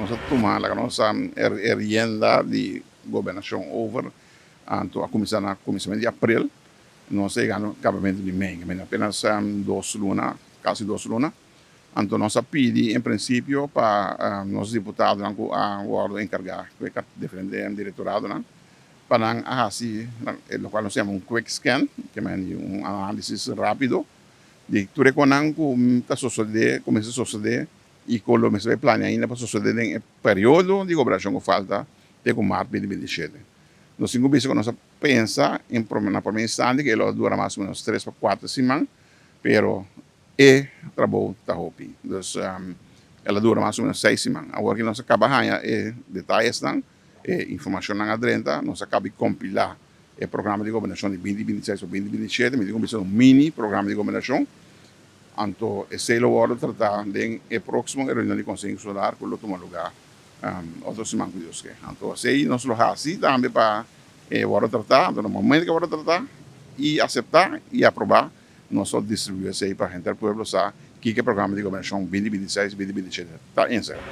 Nos a tuma, laga nos e rienda di gobernashon over, anto a kuminsá na kuminsamentu di aprel, nos a yega na kabamentu di mei, apenas 2 luna, kasi 2 luna. Anto nos a pidi en prinsipio pa nos diputadonan ku a wòrdu enkargá ku e diferente direktoradonan, pa nan hasi loke nos yama un quick scan, ku ta un análisis rápido di tur kosnan ku ta sosodé, kuminsá sosodé i ku lo mester plania ainda pa sosodé den periodo di gobernashon ku falta te ku mart 2027. Nos tin ku ku nos a pensa na promé instante ku e lo dura mas o ménos 3 pa 4 siman, pero e trabou ta hopi. Dus el a dura mas o ménos 6 siman. Awor ku nos a kaba haña e detayenan, e informashonnan a drenta, nos a kaba di kompilá e programa di gobernashon di 2026 pa 2027, mi ta un mini programa di gobernashon. Anto, esei lo wòrdu tratá den e próksimo reunion di Konseho Insular ku lo tuma lugá otro siman, ku Dios ke. Anto, esei nos lo hasi tambe pa wòrdu tratá, anto, na momento ku wòrdu tratá i aseptá i aprobá, nos lo distribuí esei pa henter pueblo sa kiko e programa di gobernashon 2026-2027 ta enserá.